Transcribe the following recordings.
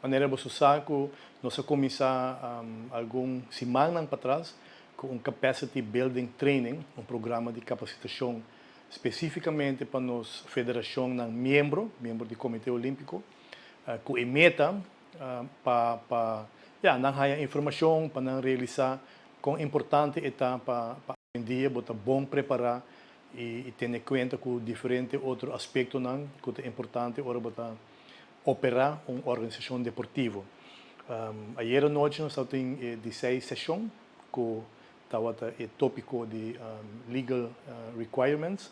Manera boso sa ku nos a kuminsá algun simannan patras ku un Capacity Building Training, un programa di kapasitashon spesífikamente pa nos federashonnan miembro, miembro di Komité Olímpiko, ku e meta pa pa ya nan haña informashon, pa nan realisá kon importante e ta pa pa awendia bo ta bon prepará i tene kuenta ku diferente otro aspektonan ku ta importante ora bo ta operá un organisashon deportivo. Ayer anochi nos tabatin e di seis seshon ku tabata e tópiko di legal requirements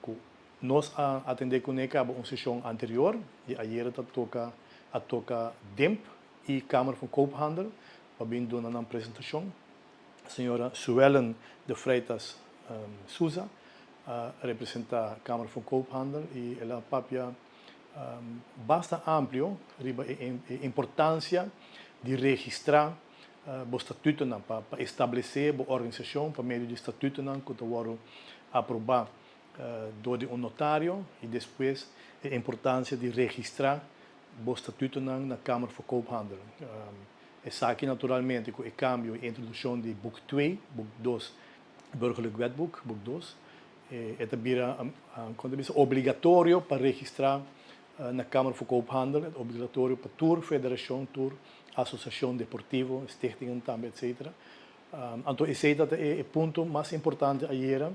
ku nos a atendé kuné kaba un seshon anterior i ayer ta toka a toka DIMP i Kamer van Koophandel pa bin duna nan presentashon. Señora Suellen de Freitas Souza a representá Kamer van Koophandel i el a papia basta amplio riba e importancia di registra bo statutonan pa establece bo organisacion pa medio di statutonan cu ta wordo aproba door di un notario y despues e importancia di registra bo statutonan na Kamer voor Koophandel. Esaki naturalmente cu e cambio y introduccion di Boek twee, Boek dos, Burgerlijk Wetboek, Boek dos, E ta bira, kon ta bisa, obligatorio pa registrá na Kamer voor Koophandel, e ta obligatorio pa tur federashon, tur asosiashon deportivo, stichtingen tambe, etcetera. Anto esei ta e punto mas importante ayera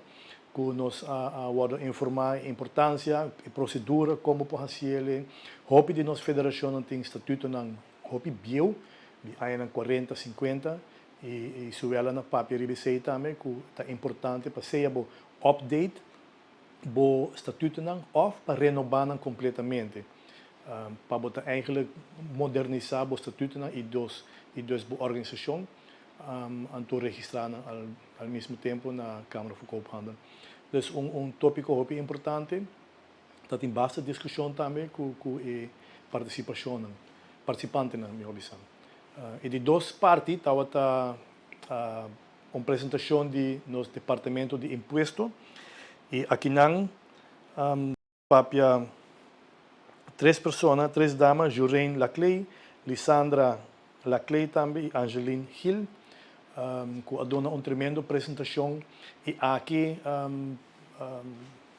ku nos a wòrdu informá e importansia, e prosedura, kon bo por hasi el. Hopi di nos federashonnan tin statutonan hopi bieu, di añanan kuarenta, sinkuenta, I Suella na papia riba esei tambe ku ta importante pa sea bo update bo statutonan òf pa renobá nan kompletamente. Pa bo ta eigenlijk modernisá bo statutonan i dos i dus bo organisashon anto registrá nan al al mismo tempu na Kamer van Koophandel. Dus un un tópiko hopi importante. Ta tin basta diskushon tambe ku ku e partisipashonnan partisipantenan mihor bisa. E di dos parti tabata un presentacion di nos Departamento di Impuesto y akinan papia tres persona, tres dama, Jurraine Laclay, Lisandra Laclay tambe y Angeline Gil, cu a duna un tremendo presentacion y aki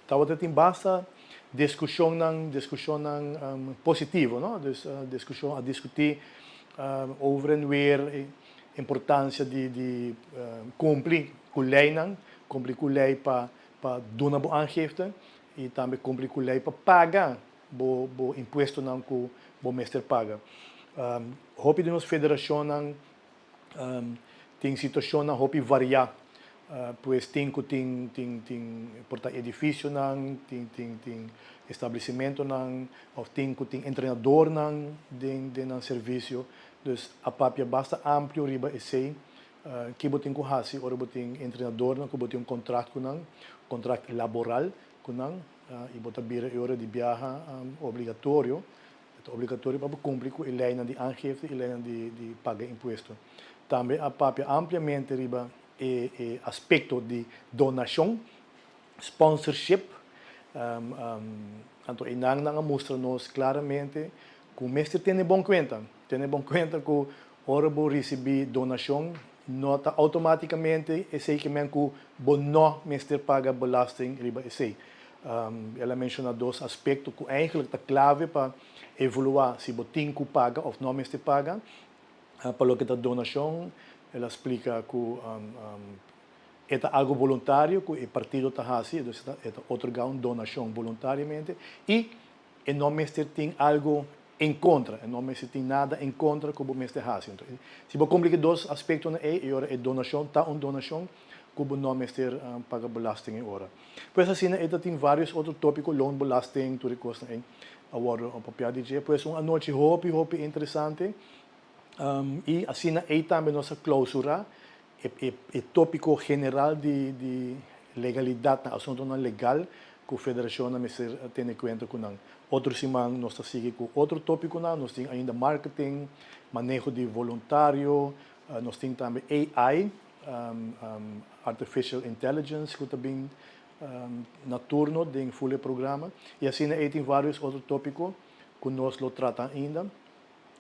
Tabata tin basta discusionnan, discusionnan positivo, no? Dus discusion, a discuti over en weer e importancia di di cumpli cu leynan, cumpli cu ley pa pa duna bo aangifte y tambe cumpli cu ley pa paga bo bo impuestonan cu bo mester paga. Hopi di nos federacionnan Tin situacionnan hopi varia, pues tin cu tin tin tin por ta edificionan, tin tin tin establecimentonan of tin cu tin entrenadornan den den nan servicio. Dus a papia basta amplio riba esey, ki bo tin cu haci ora bo tin entrenadornan cu bo tin un contract cu nan, contract laboral cu nan y bo ta bira e ora di biaha obligatorio. E ta obligatorio pa bo kumpli ku e leinan di aangifte i leinan di paga impuesto. Tambe a papia ampliamente riba e e aspekto di donashon, sponsorship. Anto einan nan a mustra nos klaramente ku mester tene bon kuenta. Tene bon kuenta ku ora bo risibí donashon no ta outomátikamente esei ke men ku bo no mester paga belasting riba esei. El a menshoná dos aspekto ku eigenlijk ta klave pa evaluá si bo tin ku paga òf no mester paga. Pa loke ta donashon, el a splika ku e ta algu boluntario ku e partido ta hasi, dus e ta otorgá un donashon boluntariamente i e no mester tin algu en kontra, e no mester tin nada en kontra ku bo mester hasi. Enton, si bo kumpli ku e dos aspektonan ei, e ora e donashon ta un donashon ku bo no mester paga belasting e ora. Pues asina e ta tin vários otro tópiko, loonbelasting, tur e kosnan ei a wòrdu papiá di dje. Pues un anochi hopi, hopi interesante i asina ei tambe nos a klousurá E tópiko general di legalidat na asuntunan legal ku federashonnan mester tene kuenta ku nan. Otro siman nos ta sigui ku otro tópikonan, nos tin ainda marketing, maneho di voluntario, nos tin tambe AI, Artificial Intelligence, ku ta bin na turno den ful e programa. I asina ei tin vários otro tópiko ku nos lo trata ainda.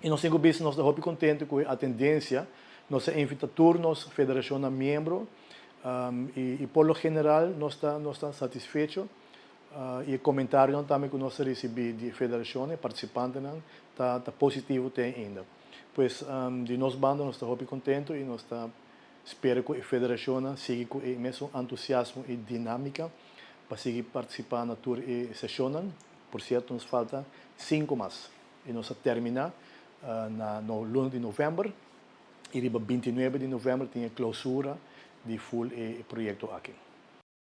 I nos tin ku bisa nos ta hopi kontentu ku e atendensia. Nos a invitá tur nos federashonnan miembro i por lo general nos ta satisfecho. I e komentarionan tambe ku nos a risibí di federashon, e partisipantenan, ta positivo te ainda. Pues di nos banda nos ta hopi kontentu i nos ta spera ku e federashonnan sigui ku e mesun entusiasmo i dinámika pa sigui partisipá na tur e seshonnan. Por sierto, nos falta sinku mas. I nos a terminá na no luna di novèmber i riba 29 di novèmber tin e klousura di full e proyekto aki.